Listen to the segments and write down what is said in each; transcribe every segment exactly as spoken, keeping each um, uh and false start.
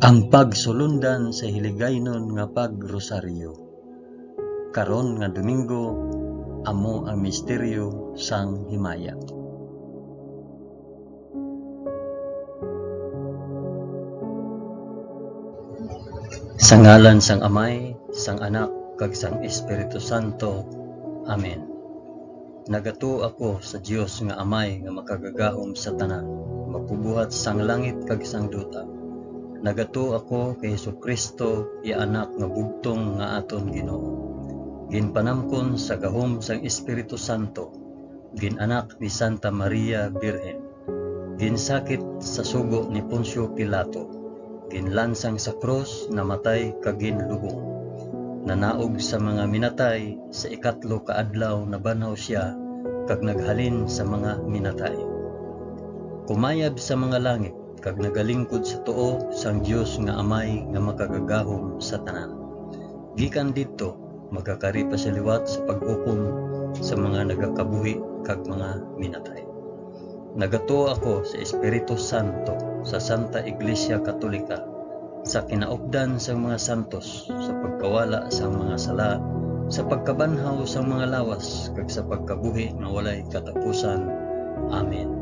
Ang pagsulundan sa hiligaynon nga pagrosaryo. Karon nga Domingo, amo ang misteryo sang himaya. Sa ngalan sang Amay, sang Anak, kag sang Espiritu Santo. Amen. Nagatuo ako sa Dios nga Amay nga makagagahom sa tanan, magbubuhat sang langit kag sang duta. Nagatuo ako kay Jesu-Cristo, iya Anak nga bugtong nga aton Ginoo. Ginpanamkon sa gahom sang Espiritu Santo, gin-anak ni Santa Maria Birhen. Ginsakit sa sugo ni Poncio Pilato, ginlansang sa krus, namatay kag ginlubong. Nanaog sa mga minatay, sa ikatlo ka adlaw nabanhaw sia kag naghalin sa mga minatay. Kumayab sa mga langit kag nagalingkod sa tuo sang Dios nga Amay nga makagagahom sa tanan. Gikan didto, magakari pa sia liwat sa paghukom sa mga nagakabuhi kag mga minatay. Nagatuo ako sa Espiritu Santo, sa Santa Iglesia Katolika, sa kinaupdan sang mga santos, sa pagkawala sang mga sala, sa pagkabanhaw sang mga lawas, kag sa pagkabuhi nga walay katapusan. Amen.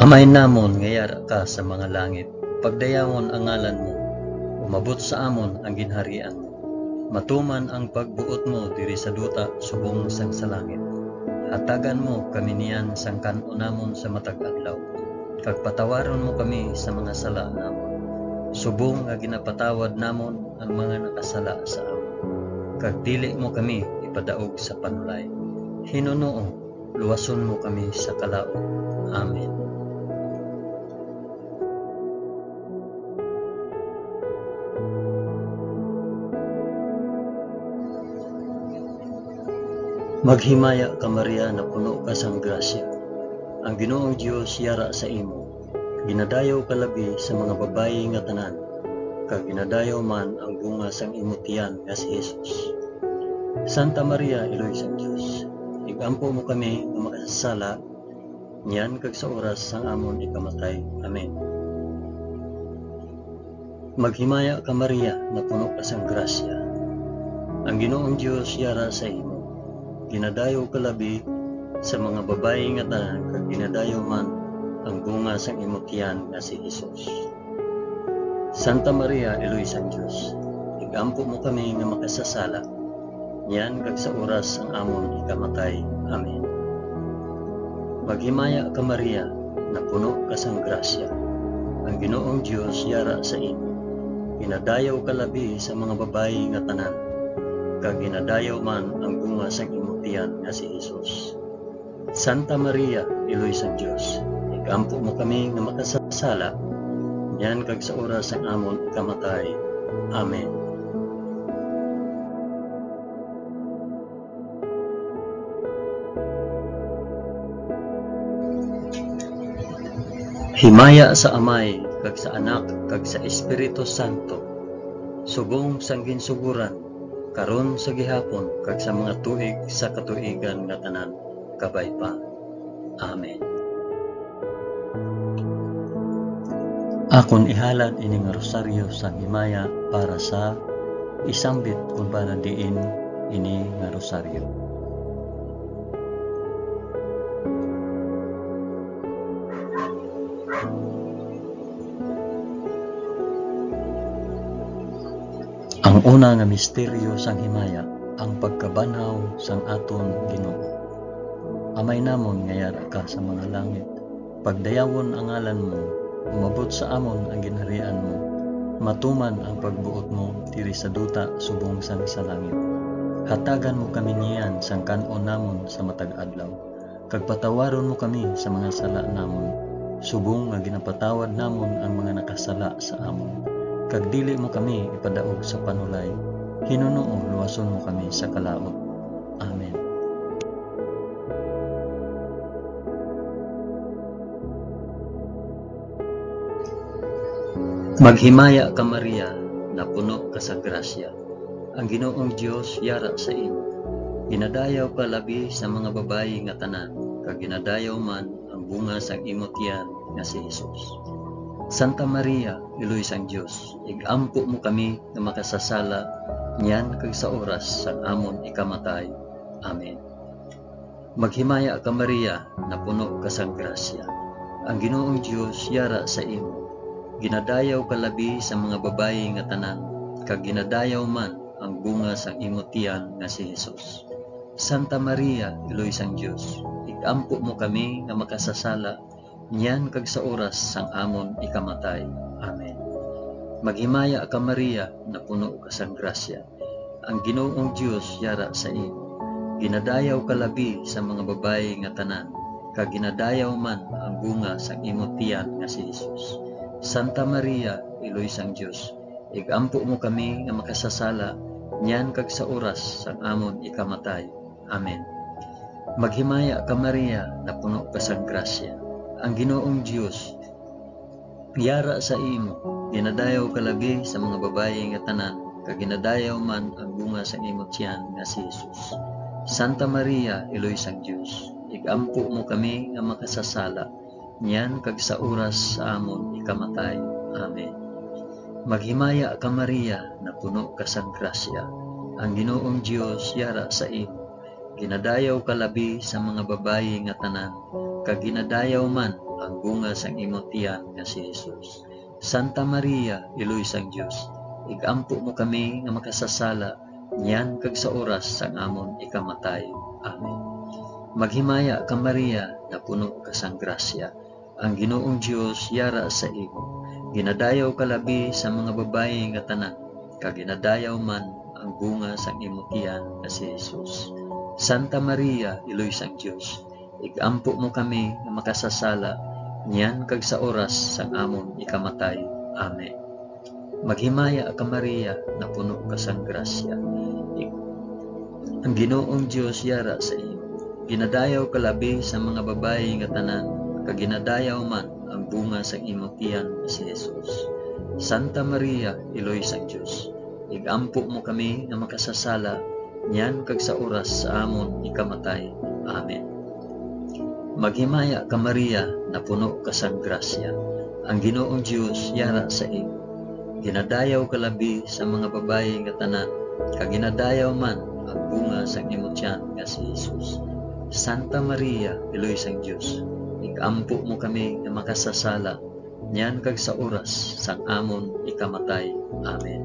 Amay namon nga yara ka sa mga langit, pagdayawon ang ngalan mo, umabot sa amon ang ginharian mo. Matuman ang pagbuot mo diri sa duta subong sang sa langit. Hatagan mo kami niyan sang kan-on namon sa matag adlaw, kag patawaron mo kami sa mga sala namon, subong nga ginapatawad namon ang mga nakasala sa amon. Kag dili mo kami ipadaog sa panulay. Hinunoo, luwason mo kami sa kalaut. Amen. Maghimaya ka, Maria, napuno ka sang grasya. Ang Ginoong Dios yara sa imo. Ginadayaw ka labi sa mga babayi nga tanan, kag ginadayaw man ang bunga sang imo tiyan nga si Jesus. Santa Maria, Iloy sang Dios, ig-ampo mo kami nga makasasala, niyan kag sa oras sang amon ikamatay. Amen. Maghimaya ka, Maria, napuno ka sang grasya. Ang Ginoong Dios yara sa imo. Ginadayaw ka labi sa mga babayi nga tanan, kag ginadayaw man ang bunga sang imo tiyan nga si Jesus. Santa Maria, Iloy sang Dios, ig-ampo mo kami nga makasasala, niyan kag sa oras sang amon ikamatay. Amen. Maghimaya ka, Maria, napuno ka sang grasya. Ang Ginoong Dios yara sa imo. Ginadayaw ka labi sa mga babayi nga tanan, kag ginadayaw man ang bunga sang imo tiyan nga si Jesus. Santa Maria, Iloy sang Dios, ig-ampo mo kami nga makasasala, niyan kag sa oras sang amon ikamatay. Amen. Himaya sa Amay, kag sa Anak, kag sa Espiritu Santo, subong sang ginsugoran, karon, sa gihapon, kag sa mga tuig sa katuigan nga tanan. Kabay pa. Amen. Akon ihalad ini nga rosaryo sang himaya para sa isambit kon para diin ini nga rosaryo. Ang una nga misteryo sang himaya, ang pagkabanhaw sang aton Ginoo. Amay namon nga yara ka sa mga langit, pagdayawon ang ngalan mo, umabot sa amon ang ginharian mo, matuman ang pagbuot mo diri sa duta subong sang sa langit. Hatagan mo kami niyan sang kan-on namon sa matag adlaw. Kag patawaron mo kami sa mga sala namon, subong nga ginapatawad namon ang mga nakasala sa amon. Kag dili mo kami ipadaog sa panulay, hinunoo luwason mo kami sa kalaut. Amen. Maghimaya ka, Maria, napuno ka sa grasya. Ang Ginoong Dios yara sa imo. Ginadayaw ka labi sa mga babayi nga tanan, kag ginadayaw man ang bunga sang imo tiyan nga si Jesus. Santa Maria, Iloy sang Dios, ig-ampo mo kami nga makasasala niyan kag sa oras sang amon ikamatay. Amen. Maghimaya ka, Maria, napuno ka sang grasya. Ang Ginoong Dios yara sa imo. Ginadayaw ka labi sa mga babayi nga tanan, kag ginadayaw man ang bunga sang imo tiyan nga si Jesus. Santa Maria, Iloy sang Dios, ig-ampo mo kami nga makasasala niyan kag sa oras sang amon ikamatay. Amen. Maghimaya ka, Maria, napuno ka sang grasya. Ang Ginoong Dios yara sa imo. Ginadayaw ka labi sa mga babayi nga tanan, kag ginadayaw man ang bunga sang imo tiyan nga si Jesus. Santa Maria, Iloy sang Dios, ig-ampo mo kami nga makasasala niyan kag sa oras sang amon ikamatay. Amen. Maghimaya ka, Maria, napuno ka sang grasya. Ang Ginoong Dios yara sa imo. Ginadayaw ka labi sa mga babayi nga tanan, kag ginadayaw man ang bunga sang imo tiyan nga si Jesus. Santa Maria, Iloy sang Dios, ig-ampo mo kami nga makasasala niyan kag sa oras sa amon ikamatay. Amen. Maghimaya ka, Maria, napuno ka sang grasya. Ang Ginoong Dios yara sa imo. Ginadayaw ka labi sa mga babayi nga tanan, kag ginadayaw man ang bunga sang imo tiyan nga si Jesus. Santa Maria, Iloy sang Dios, ig-ampo mo kami nga makasasala niyan kag sa oras sang amon ikamatay. Amen. Maghimaya ka, Maria, napuno ka sang grasya. Ang Ginoong Dios yara sa imo. Ginadayaw ka labi sa mga babayi nga tanan, kag ginadayaw man ang bunga sang imo tiyan nga si Jesus. Santa Maria, Iloy sang Dios, ig-ampo mo kami nga makasasala niyan kag sa oras sang amon ikamatay. Amen. Maghimaya ka, Maria, napuno ka sang grasya. Ang Ginoong Dios yara sa imo. Ginadayaw ka labi sa mga babayi nga tanan, kag ginadayaw man ang bunga sang imo tiyan nga si Jesus. Santa Maria, Iloy sang Dios, ig-ampo mo kami nga makasasala niyan kag sa oras sa amon ikamatay. Amen. Maghimaya ka, Maria, napuno ka sang grasya. Ang Ginoong Dios yara sa imo. Ginadayaw ka labi sa mga babayi nga tanan, kag ginadayaw man ang bunga sang imo tiyan nga si Jesus. Santa Maria, Iloy sang Dios, ig-ampo mo kami nga makasasala niyan kag sa oras sang amon ikamatay. Amen.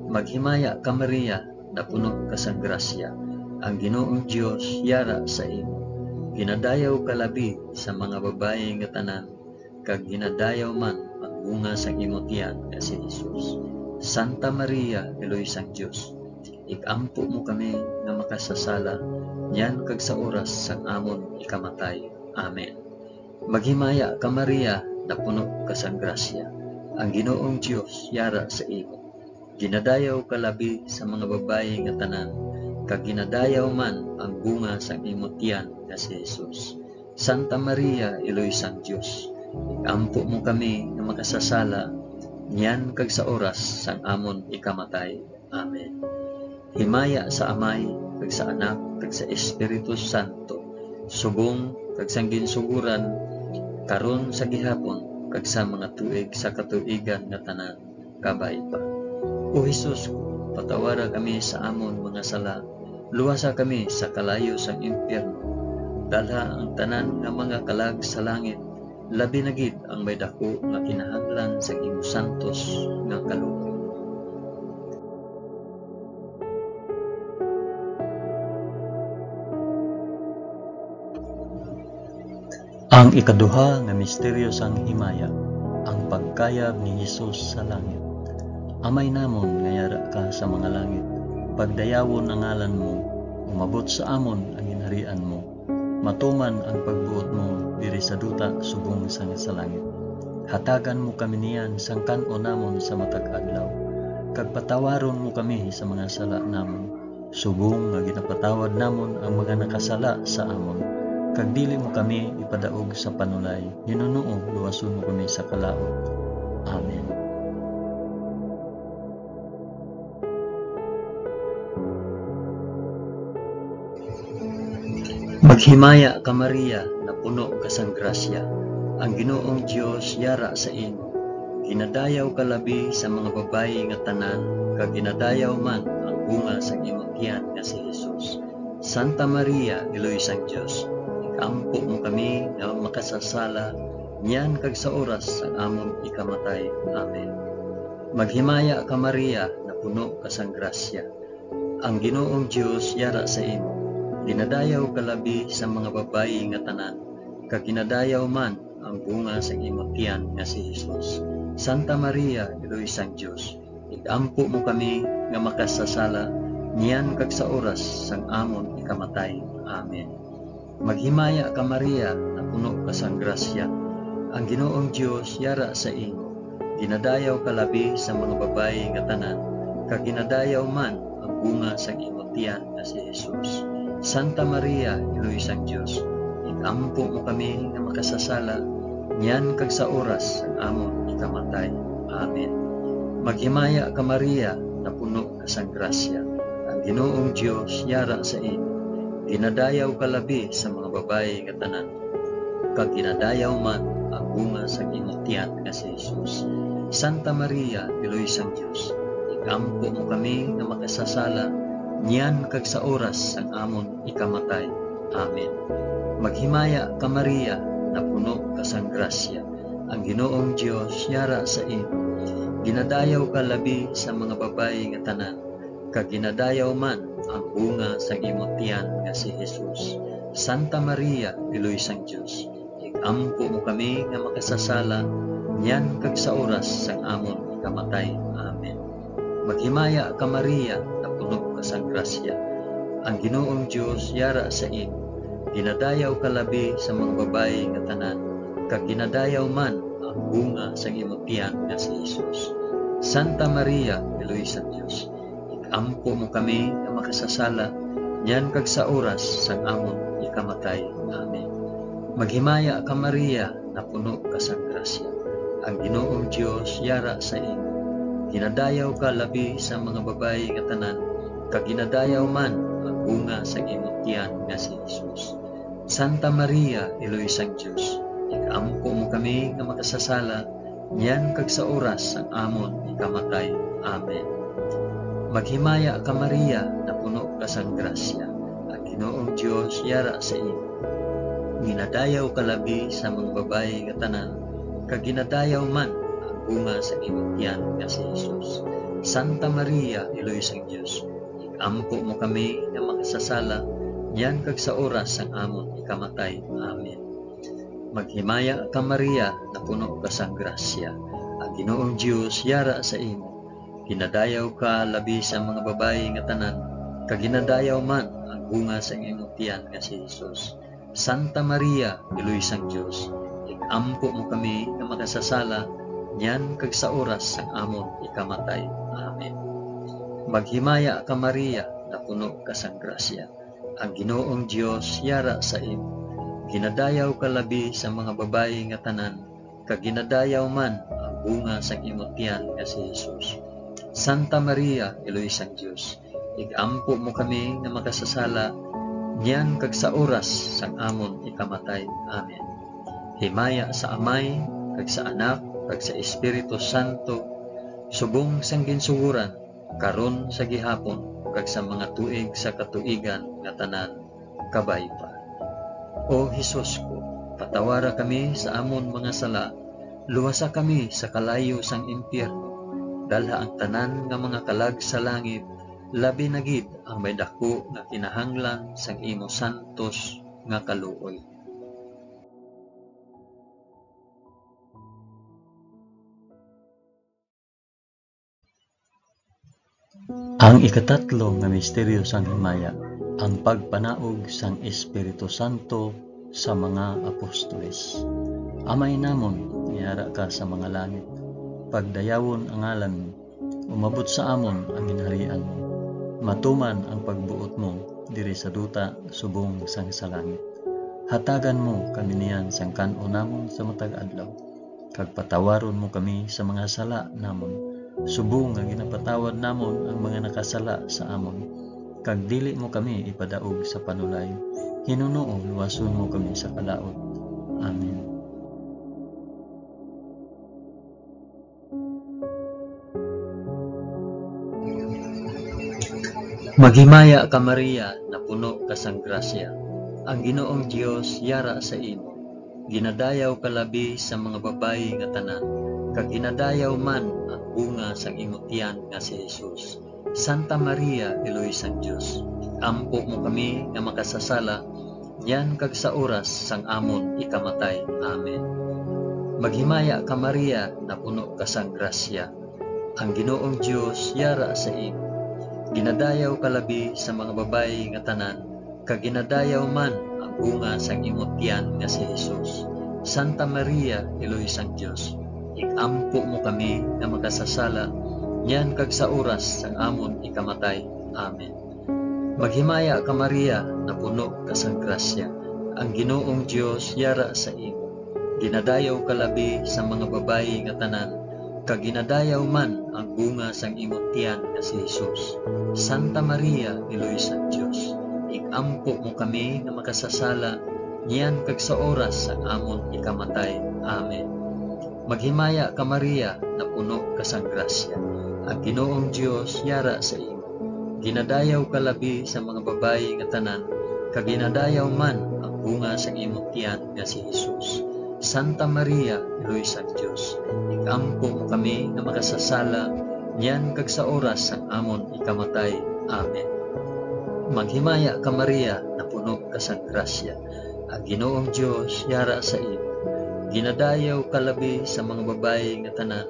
Maghimaya ka, Maria, napuno ka sang grasya. Ang Ginoong Dios yara sa imo. Ginadayaw ka labi sa mga babayi nga tanan, kag ginadayaw man ang bunga sang imo tiyan nga si Jesus. Santa Maria, Iloy sang Dios, ig-ampo mo kami nga makasasala niyan kag sa oras sang amon ikamatay. Amen. Maghimaya ka, Maria, napuno ka sang grasya. Ang Ginoong Dios yara sa imo. Ginadayaw ka labi sa mga babayi nga tanan, kag ginadayaw man ang bunga sang imo tiyan nga si Jesus. Santa Maria, Iloy sang Dios, ig-ampo mo kami nga makasasala niyan kag sa oras sang amon ikamatay. Amen. Himaya sa Amay, kag sa Anak, kag sa Espiritu Santo, subong kag sang ginsugoran, karon, sa gihapon, kag sa mga tuig sa katuigan nga tanan. Kabay pa. O Jesus ko, patawara kami sa amon mga sala, luwasa kami sa kalayo sang impyerno, dalha ang tanan nga mga kalag sa langit, labi na gid ang may daku nga kinahanglan sang imo santos nga kaluoy. Ang ikaduha nga misteryo sang himaya, ang pagkayab ni Jesus sa langit. Amay namon nga yara ka sa mga langit, pagdayawon ang ngalan mo, umabot sa amon ang ginharian mo, matuman ang pagbuot mo diri sa duta subong sang sa langit. Hatagan mo kami niyan sang kan-on namon sa matag adlaw, kag patawaron mo kami sa mga sala namon, subong nga ginapatawad namon ang mga nakasala sa amon, kag dili mo kami ipadaog sa panulay, hinunoo luwason mo kami sa kalaut. Amen. Maghimaya ka, Maria, napuno ka sang grasya, ang Ginoong Dios yara sa imo. Ginadayaw ka labi sa mga babayi nga tanan, kag ginadayaw man ang bunga sang imo tiyan nga si Jesus. Santa Maria, Iloy sang Dios, igampo mo kami nga makasasala, niyan kag sa oras sang amon ikamatay. Amen. Maghimaya ka, Maria, napuno ka sang grasya, ang Ginoong Dios yara sa imo. Ginadayaw ka labi sa mga babayi nga tanan, kag ginadayaw man ang bunga sang imo tiyan nga si Jesus. Santa Maria, Iloy sang Dios, igampo mo kami nga makasasala, niyan kag sa oras sang amon ikamatay. Amen. Maghimaya ka, Maria, napuno ka sang grasya, ang Ginoong Dios yara sa imo. Ginadayaw ka labi sa mga babayi nga tanan, kag ginadayaw man ang bunga sang imo tiyan nga si Jesus. Santa Maria, Iloy sang Dios, igampo mo kami nga makasasala, niyan kag sa oras sang amon ikamatay. Amen. Maghimaya ka, Maria, napuno ka sang grasya, ang Ginoong Dios yara sa imo. Ginadayaw ka labi sa mga babayi nga tanan, kag ginadayaw man ang bunga sang imo tiyan nga si Jesus. Santa Maria, Iloy sang Dios, igampo mo kami nga makasasala, niyan kag sa oras sang amon ikamatay. Amen. Maghimaya ka, Maria, napuno ka sang grasya, ang Ginoong Dios yara sa imo. Ginadayaw ka labi sa mga babayi nga tanan, kag ginadayaw man ang bunga sang imo tiyan nga si Jesus. Santa Maria, Iloy sang Dios, igampo mo kami nga makasasala, niyan kag sa oras sang amon ikamatay. Amen. Maghimaya ka, Maria, napuno ka sang grasya, ang Ginoong Dios yara sa imo. Ginadayaw ka labi sa mga babayi nga tanan, kag ginadayaw man ang bunga sang imo tiyan nga si Jesus. Santa Maria, Iloy sang Dios, igampo mo kami nga makasasala, niyan kag sa oras sang amon ikamatay. Amen. Maghimaya ka, Maria, napuno ka sang grasya, ang Ginoong Dios yara sa imo. Ginadayaw ka labi sa mga babayi nga tanan, kag ginadayaw man ang bunga sang imo tiyan nga si Jesus. Santa Maria, Iloy sang Dios, igampo mo kami nga makasasala, niyan kag sa oras sang amon ikamatay. Amen. Maghimaya ka, Maria, napuno ka sang grasya, ang Ginoong Dios yara sa imo. Ginadayaw ka labi sa mga babayi nga tanan, kag ginadayaw man ang bunga sa imo tiyan nga si Jesus. Santa Maria, Iloy sang Dios, igampo mo kami nga makasasala, niyan kag sa oras sang amon ikamatay. Amen. Maghimaya ka, Maria, napuno ka sang grasya, ang Ginoong Dios yara sa imo. Ginadayaw ka labi sa mga babayi nga tanan, kag ginadayaw man ang bunga sang imong tiyan nga si Jesus. Santa Maria, Iloy sang Dios, igampo mo kami nga makasasala, niyan kag sa oras sang amon ikamatay. Amen. Maghimaya ka, Maria, napuno ka sang grasya, ang Ginoong Dios yara sa imo. Ginadayaw ka labi sa mga babayi nga tanan, kag ginadayaw man ang bunga sang imo tiyan nga si Jesus. Santa Maria, Iloy sang Dios, igampo mo kami nga makasasala, niyan kag sa oras sang amon ikamatay. Amen. Himaya sa Amay, kag sa Anak, kag sa Espiritu Santo, subong sang ginsugoran, karon, sa gihapon, kag sa mga tuig sa katuigan nga tanan. Kabay pa. O Jesus ko, patawara kami sa amon mga sala, luwasa kami sa kalayo sang impyerno, dalha ang tanan nga mga kalag sa langit, labi na gid ang may daku nga kinahanglan sang imo santos nga kaluoy. Ang ikatatlo nga misteryo sang himaya, ang pagpanaog sang Espiritu Santo sa mga apostoles. Amay namon, nga yara ka sa mga langit, pagdayawon ang ngalan mo, umabot sa amon ang ginharian mo, matuman ang pagbuot mo diri sa duta subong sang sa langit. Hatagan mo kami niyan sang kan-on namon sa matag adlaw, kag patawaron mo kami sa mga sala namon, subong nga ginapatawad namon ang mga nakasala sa amon, kag dili mo kami ipadaog sa panulay, Ginoo, luwason mo kami sa kalaut. Amen. Maghimaya ka, Maria, napuno ka sang grasya. Ang Ginoong Dios yara sa imo. Ginadayaw ka labi sa mga babayi nga tanan, kag ginadayaw man ang bunga sang imo tiyan nga si Jesus. Santa Maria, Iloy sang Dios, ampo mo kami nga makasasala, niyan kag sa oras sang amon ikamatay. Amen. Maghimaya ka, Maria, napuno ka sang grasya. Ang Ginoong Dios yara sa imo. Ginadayaw ka labi sa mga babayi nga tanan, kag ginadayaw man ang bunga sang imo tiyan nga si Jesus. Santa Maria, Iloy sang Dios, ig-ampo mo kami nga makasasala, niyan kag sa oras sang amon ikamatay. Amen. Maghimaya ka, Maria, napuno ka sang grasya. Ang Ginoong Dios yara sa imo. Ginadayaw ka labi sa mga babayi nga tanan, kag ginadayaw man ang bunga sang imo tiyan nga si Jesus. Santa Maria, Iloy sang Dios, ig-ampo mo kami nga makasasala, niyan kag sa oras sang amon ikamatay. Amen. Maghimaya ka, Maria, napuno ka sang grasya. Ang Ginoong Dios yara sa imo. Ginadayaw ka labi sa mga babayi nga tanan, kag ginadayaw man ang bunga sang imo tiyan nga si Jesus. Santa Maria, Iloy sang Dios, ig-ampo mo kami nga makasasala, niyan kag sa oras sang amon ikamatay. Amen. Maghimaya ka, Maria, napuno ka sang grasya. Ang Ginoong Dios yara sa imo. Ginadayaw ka labi sa mga babayi nga tanan,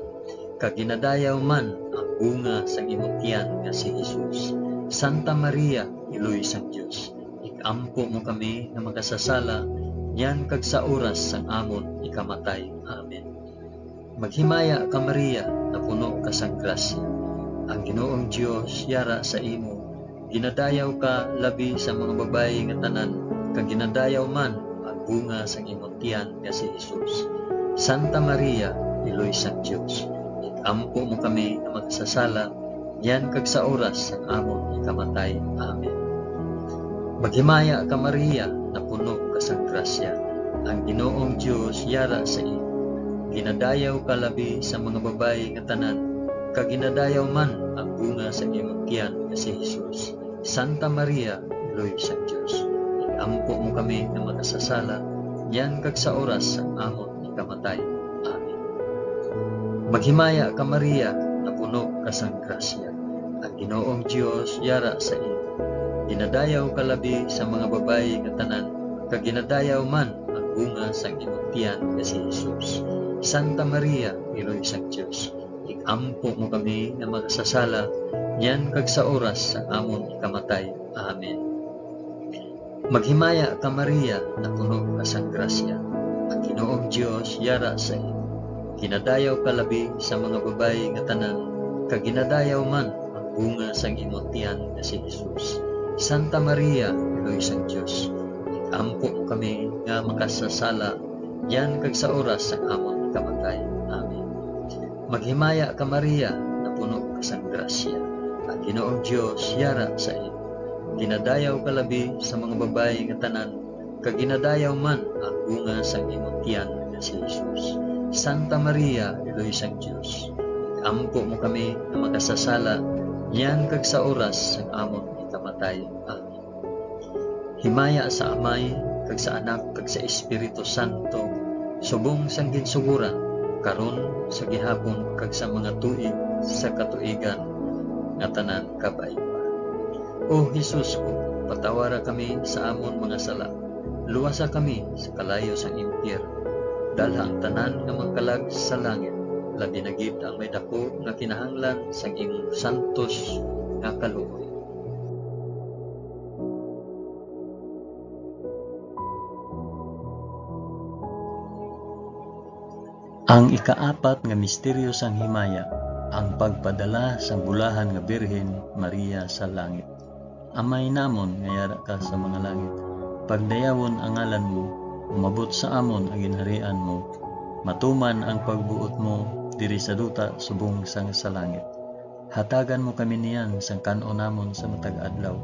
kag ginadayaw man ang bunga sang imo tiyan nga si Jesus. Santa Maria, Iloy sang Dios, ig-ampo mo kami nga makasasala, niyan kag sa oras sang amon ikamatay. Amen. Maghimaya ka, Maria, napuno ka sang grasya. Ang Ginoong Dios yara sa imo. Ginadayaw ka labi sa mga babayi nga tanan, kag ginadayaw man ang bunga sang imo tiyan nga si Jesus. Santa Maria, Iloy sang Dios, ig-ampo mo kami nga makasasala, niyan kag sa oras sang amon ikamatay. Amen. Maghimaya ka, Maria, napuno ka sang grasya. Ang Ginoong Dios yara sa imo. Ginadayaw ka labi sa mga babayi nga tanan, kag ginadayaw man ang bunga sa imong tiyan nga si Jesus. Santa Maria, Iloy sang Dios, ig-ampo mo kami nga makasasala, niyan kag sa oras sang amon ikamatay. Amen. Maghimaya ka, Maria, napuno ka sang grasya. Ang Ginoong Dios yara sa imo. Ginadayaw ka labi sa mga babayi nga tanan, kag ginadayaw man ang bunga sang imong tiyan nga si Jesus. Santa Maria, Iloy sang Dios, ig-ampo mo kami nga makasasala, niyan kag sa oras sang amon ikamatay. Amen. Maghimaya ka, Maria, napuno ka sang grasya. Ang Ginoong Dios yara sa imo. Ginadayaw ka labi sa mga babayi nga tanan, kag ginadayaw man ang bunga sang imo tiyan nga si Jesus. Santa Maria, Iloy sang Dios, ig-ampo mo kami nga makasasala, niyan kag sa oras sang amon kamatay. Amen. Maghimaya ka, Maria, napuno ka sang grasya. Ang Ginoong Dios yara sa imo. Ginadayaw ka labi sa mga babayi nga tanan, kag ginadayaw man ang bunga sang imong tiyan nga si Jesus. Santa Maria, Iloy sang Dios, ig-ampo mo kami nga makasasala, niyan kag sa oras sang amon ikamatay. Amen. Himaya sa Amay, kag sa Anak, kag sa Espiritu Santo, subong sang ginsugoran, karon, sa gihapon, kag sa mga tuig sa katuigan nga tanan. Kabay pa. O Jesus ko, patawara kami sa amon mga sala, luwasa kami sa kalayo sang impyerno, dalha ang tanan nga mga kalag sa langit, labi na gid ang may daku nga kinahanglan sang imong santos nga kaluoy. Ang ikaapat nga misteryo sang himaya, ang pagpadala sang bulahan nga Birhen Maria sa langit. Amay namon nga yara ka sa mga langit, pagdayawon ang ngalan mo, umabot sa amon ang ginharian mo, matuman ang pagbuot mo diri sa duta subong sang sa langit. Hatagan mo kami niyan sang kan-on namon sa matag adlaw,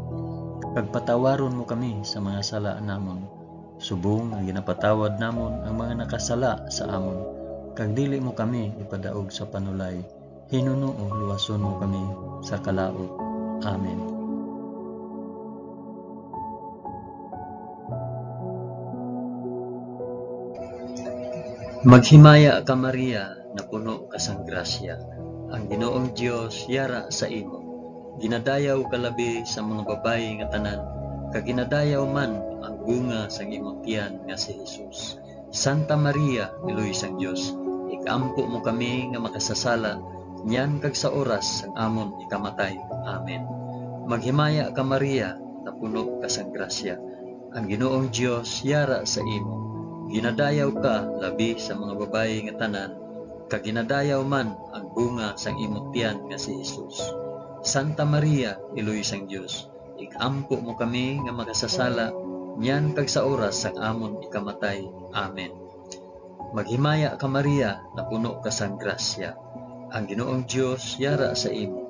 Kag patawaron mo kami sa mga sala namon, subong nga ginapatawad namon ang mga nakasala sa amon, kag dili mo kami ipadaog sa panulay, hinunoo luwason mo kami sa kalaut. Amen. Maghimaya ka, Maria, napuno ka sang grasya. Ang Ginoong Dios yara sa imo. Ginadayaw ka labi sa mga babayi nga tanan, kag ginadayaw man ang bunga sang imong tiyan nga si Jesus. Santa Maria, Iloy sang Dios, ig-ampo mo kami nga makasasala, niyan kag sa oras sang amon ikamatay. Amen. Maghimaya ka, Maria, napuno ka sang grasya. Ang Ginoong Dios yara sa imo. Ginadayaw ka labi sa mga babayi nga tanan, kag ginadayaw man ang bunga sang imo tiyan nga si Jesus. Santa Maria, Iloy sang Dios, ig-ampo mo kami nga makasasala, niyan kag sa oras sang amon ikamatay. Amen. Maghimaya ka, Maria, napuno ka sang grasya. Ang Ginoong Dios yara sa imo.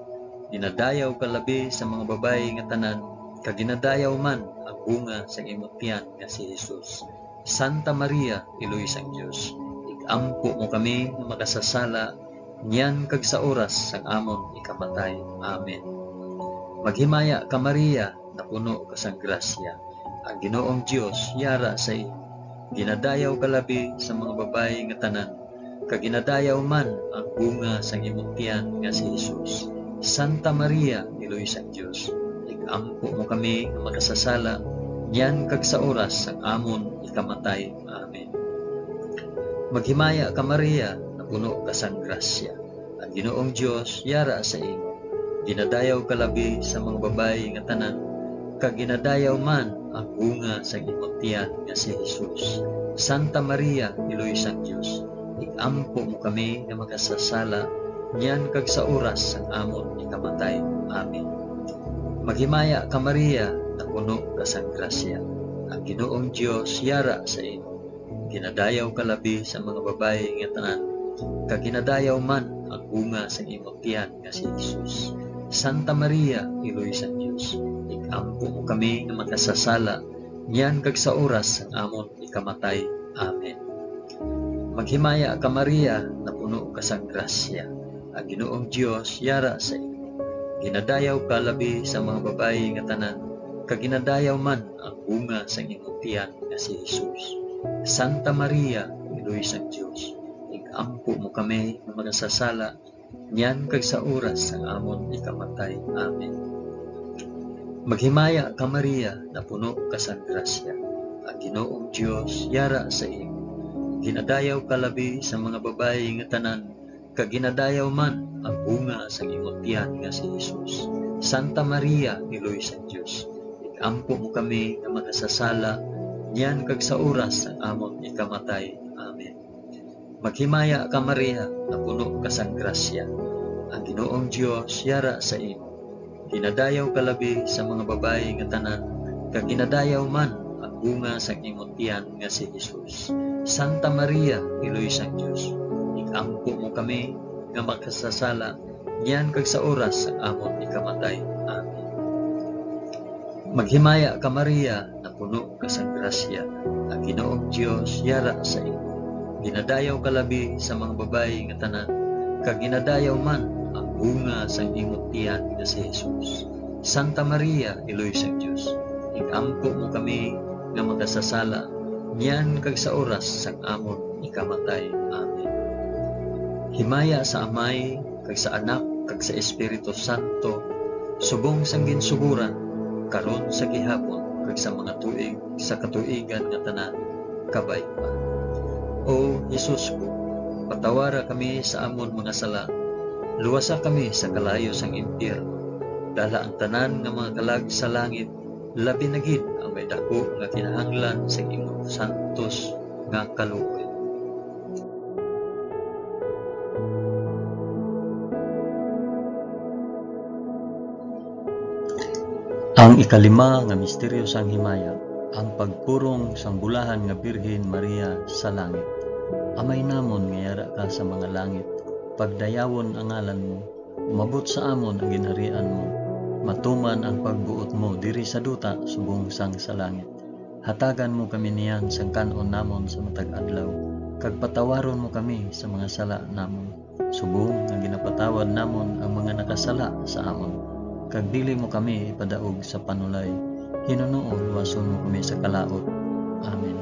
Ginadayaw ka labi sa mga babayi nga tanan, kag ginadayaw man ang bunga sang imo tiyan nga si Jesus. Santa Maria, Iloy sang Dios, ig-ampo mo kami nga makasasala, niyan kag sa oras sang amon ikamatay. Amen. Maghimaya ka, Maria, napuno ka sang grasya. Ang Ginoong Dios yara sa imo. Ginadayaw ka labi sa mga babayi nga tanan, kag ginadayaw man ang bunga sang imong tiyan nga si Jesus. Santa Maria, Iloy sang Dios, ig-ampo mo kami nga makasasala, niyan kag sa oras sang amon ikamatay. Amen. Maghimaya ka, Maria, napuno ka sang grasya. Ang Ginoong Dios yara sa imo. Ginadayaw ka labi sa mga babayi nga tanan, kag ginadayaw man ang bunga sang imong tiyan nga si Jesus. Santa Maria, Iloy sang Dios, ig-ampo mo kami nga makasasala, niyan kag sa oras sang amon ikamatay. Amen. Maghimaya ka, Maria, napuno ka sang grasya. Ang Ginoong Dios yara sa imo. Ginadayaw ka labi sa mga babayi nga tanan, kag ginadayaw man ang bunga sang imong tiyan nga si Jesus. Santa Maria, Iloy sang Dios, ig-ampo mo kami nga makasasala, niyan kag sa oras sang amon ikamatay. Amen. Maghimaya ka, Maria, napuno ka sang grasya. Ang Ginoong Dios yara sa imo. Ginadayaw ka labi sa mga babayi nga tanan, kag ginadayaw man ang bunga sang imong tiyan nga si Jesus. Santa Maria, Iloy sang Dios, ig-ampo mo kami nga makasasala, niyan kag sa oras sang amon ikamatay. Amen. Maghimaya ka, Maria, napuno ka sang grasya. Ang Ginoong Dios yara sa imo. Ginadayaw ka labi sa mga babayi nga tanan, kag ginadayaw man ang bunga sang imong tiyan nga si Jesus. Santa Maria, Iloy sang Dios, ig-ampo mo kami nga makasasala, niyan kag sa oras sang amon ikamatay. Amen. Maghimaya ka, Maria, nga puno ka sang grasya. Ang Ginoong Dios yara sa imo. Ginadayaw ka labi sa mga babayi nga tanan, kag ginadayaw man ang bunga sang imong tiyan nga si Jesus. Santa Maria, Iloy sang Dios, ig-ampo mo kami nga makasasala, niyan kag sa oras sang amon ikamatay. Amen. Maghimaya ka, Maria, nga puno ka sang grasya, ang Ginoong Dios yara sa imo. Ginadayaw ka labi sa mga babayi nga tanan, kag ginadayaw man ang bunga sang imong tiyan nga si Jesus. Santa Maria, Iloy sang Dios, ig-ampo mo kami nga makasasala, niyan kag sa oras sang amon ikamatay. Amen. Himaya sa Amay, kag sa Anak, kag sa Espiritu Santo, subong sang ginsugoran, karon, sa gihapon, kag sa mga tuig sa katuigan nga tanan. Kabay pa. O Jesus ko, patawara kami sa amon mga sala, luwasa kami sa kalayo sang impyerno, dala ang tanan nga mga kalag sa langit, labi na gid ang may daku nga kinahanglan sang imong santos nga kaluoy. Ang ikalima nga misteryo sang himaya, ang pagpurong sang bulahan nga Birhen Maria sa langit. Amay namon nga yara ka sa mga langit, pagdayawon ang ngalan mo, umabot sa amon ang ginharian mo, matuman ang pagbuot mo diri sa duta subong sang sa langit. Hatagan mo kami niyan sang kan-on namon sa matag adlaw, kag patawaron mo kami sa mga sala namon, subong nga ginapatawad namon ang mga nakasala sa amon. Kag dili mo kami ipadaog sa panulay, hinunoo luwason mo kami sa kalaut. Amen.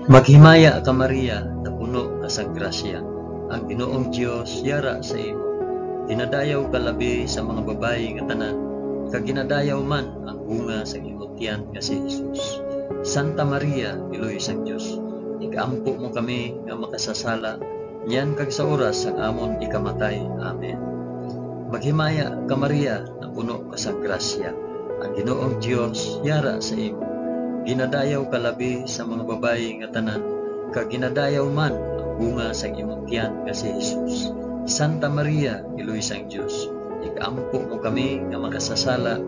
Maghimaya ka, Maria, napuno ka sang grasya. Ang Ginoong Dios yara sa imo. Ginadayaw ka labi sa mga babayi nga tanan, kag ginadayaw man ang bunga sang imo tiyan nga si Jesus. Santa Maria, Iloy sang Dios, ig-ampo mo kami nga makasasala, niyan kag sa oras sang amon ikamatay. Amen. Maghimaya ka, Maria, napuno ka sang grasya. Ang Ginoong Dios yara sa imo. Ginadayaw ka labi sa mga babayi nga tanan, kag ginadayaw man ang bunga sang imong tiyan nga si Jesus. Santa Maria, Iloy sang Dios, ig-ampo mo kami nga makasasala,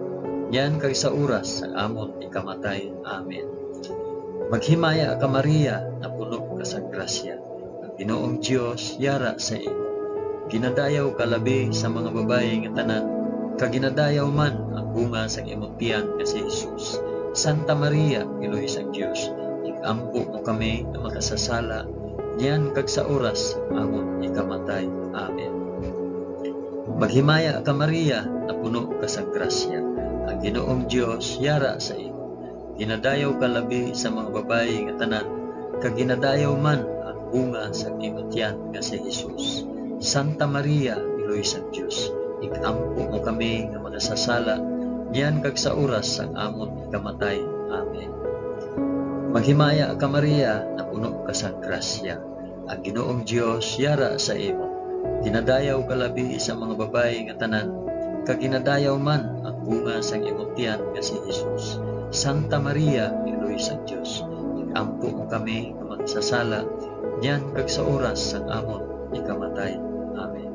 niyan kag sa oras sang amon ikamatay. Amen. Maghimaya ka, Maria, napuno ka sang grasya. Ang Ginoong Dios yara sa imo. Ginadayaw ka labi sa mga babayi nga tanan, kag ginadayaw man ang bunga sang imong tiyan nga si Jesus. Santa Maria, Iloy sang Dios, ig-ampo mo kami nga makasasala, niyan kag sa oras sang amon ikamatay. Amen. Maghimaya ka, Maria, napuno ka sang grasya. Ang Ginoong Dios yara sa imo. Ginadayaw ka labi sa mga babayi nga tanan, kag ginadayaw man ang bunga sang imo tiyan nga si Jesus. Santa Maria, Iloy sang Dios, ig-ampo mo kami nga makasasala, niyan kag sa oras sang amon ikamatay. Amen. Maghimaya ka, Maria, napuno ka sang grasya. Ang Ginoong Dios yara sa imo. Ginadayaw ka labi sa mga babayi nga tanan, kag ginadayaw man ang bunga sang imong tiyan nga si Jesus. Santa Maria, Iloy sang Dios, ig-ampo mo kami nga makasasala, niyan kag sa oras sang amon ikamatay. Amen.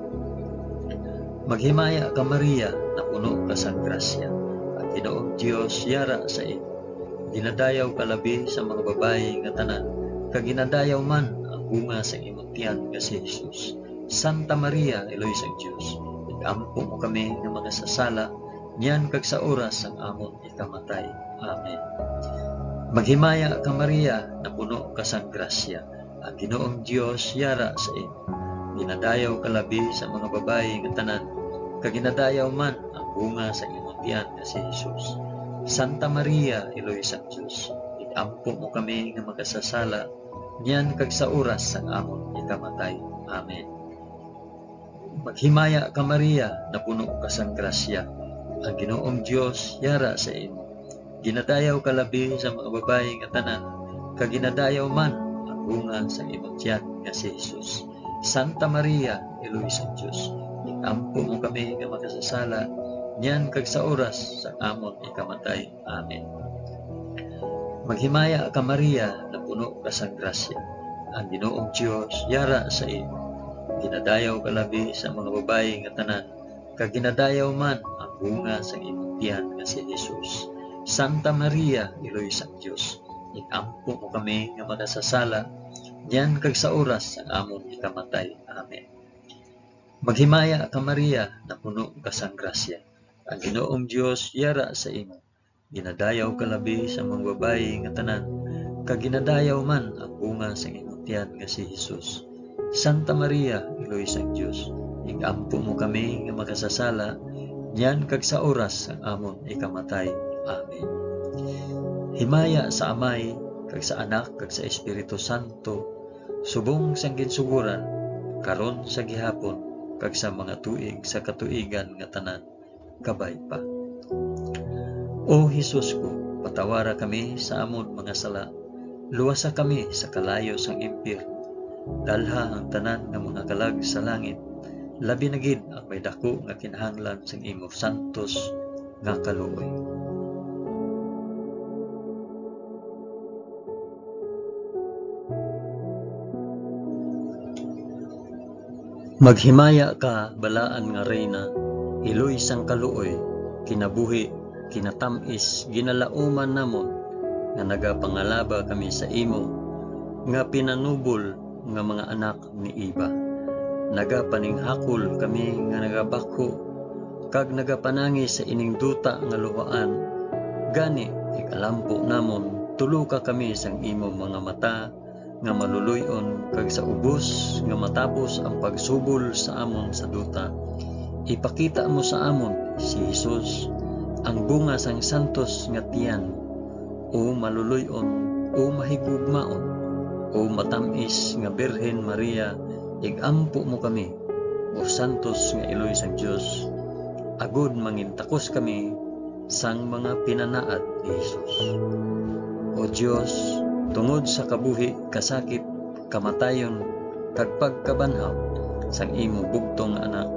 Maghimaya ka, Maria, napuno ka sang grasya. Ang Ginoong Dios yara sa imo. Ginadayaw ka labi sa mga babayi nga tanan, kag ginadayaw man ang bunga sang imong tiyan nga si Jesus. Santa Maria, Iloy sang Dios, ig-ampo mo kami nga makasasala, niyan kag sa oras sang amon ikamatay. Amen. Maghimaya ka, Maria, napuno ka sang grasya. Ang Ginoong Dios yara sa imo. Ginadayaw ka labi sa mga babayi nga tanan, kag ginadayaw man ang bunga sa imong tiyan nga si Jesus. Santa Maria, Iloy sang Dios, ig-ampo mo kami nga makasasala, niyan kag sa oras sang amon ikamatay. Amen. Maghimaya ka, Maria, napuno ka sang grasya. Ang Ginoong Dios yara sa imo. Ginadayaw ka labi sa mga babayi nga tanan, kag ginadayaw man ang bunga sa imong tiyan nga si Jesus. Santa Maria, Iloy sang Dios, ig-ampo mo kami nga makasasala, niyan kag sa oras sa amon ikamatay. Amen. Maghimaya ka, Maria, napuno ka sang grasya. Ang Ginoong Dios yara sa imo. Ginadayaw ka labi sa mga babayi nga tanan, kag ginadayaw man ang bunga sang imong tiyan nga si Jesus. Santa Maria, Iloy sang Dios, ig-ampo mo kami nga makasasala, niyan kag sa oras sang amon ikamatay. Amen. Maghimaya ka, Maria, napuno ka sang grasya. Ang Ginoong Dios yara sa imo. Ginadayaw ka labi sa mga babayi nga tanan, kag ginadayaw man ang bunga sang imong tiyan nga si Jesus. Santa Maria, Iloy sang Dios, ig-ampo mo kami nga makasasala, niyan kag sa oras sang amon ikamatay. Amen. Himaya sa Amay, kag sa Anak, kag sa Espiritu Santo, subong sang ginsugoran, karon, sa gihapon, kag sa mga tuig sa katuigan nga tanan. Kabay pa. O Jesus ko, patawara kami sa amon mga sala, luwasa kami sa kalayo sang impyerno, dalha ang tanan nga mga kalag sa langit, labi na gid ang may daku nga kinahanglan sang imo santos nga kaluoy. Maghimaya ka, balaan nga Reyna, iloy sang kaluoy, kinabuhi, kinatam-is, ginalauman namon, nga nagapangalaba kami sa imo, nga pinanubol nga mga anak ni Eva. Nagapaninghakol kami nga nagabakho kag nagapanangis sa ining duta nga luhaan. Gani, ikalampo namon, tuloka kami sang imo mga mata nga maluloy-on, kag sa ubos nga matapos ang pagsubol sa amon sa duta, ipakita mo sa amon si Jesus, ang bunga sang santos nga tiyan. O maluloy-on, o mahigugmaon, o matam-is nga Birhen Maria, ig-ampo mo kami, o santos nga iloy sang Dios, agod mangintakos kami sang mga pinanaad ni Jesus. O Dios, tungod sa kabuhi, kasakit, kamatayon, kag pagkabanhaw sang imo bugtong nga Anak,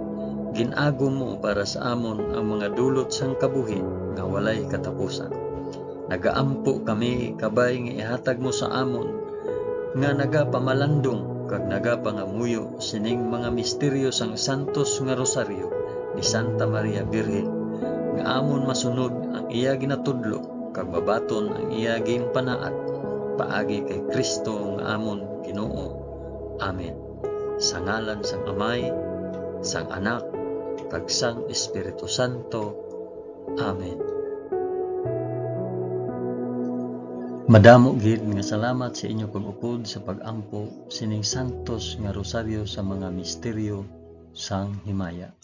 gin-agom mo para sa amon ang mga dulot sang kabuhi nga walay katapusan. Nagaampo kami kabay nga ihatag mo sa amon nga nagapamalandong kag nagapangamuyo sining mga misteryo sang santos nga rosaryo ni Santa Maria Birhen, nga amon masunod ang iya ginatudlo kag mabaton ang iya ginpanaad, paagi kay Cristo nga amon Ginoo. Amen. Sa ngalan sang Amay, sang Anak, kag sang Espiritu Santo. Amen. Madamo gid nga salamat sa inyo pag-upod sa pag-ampo sining santos nga rosaryo sa mga misteryo sang himaya.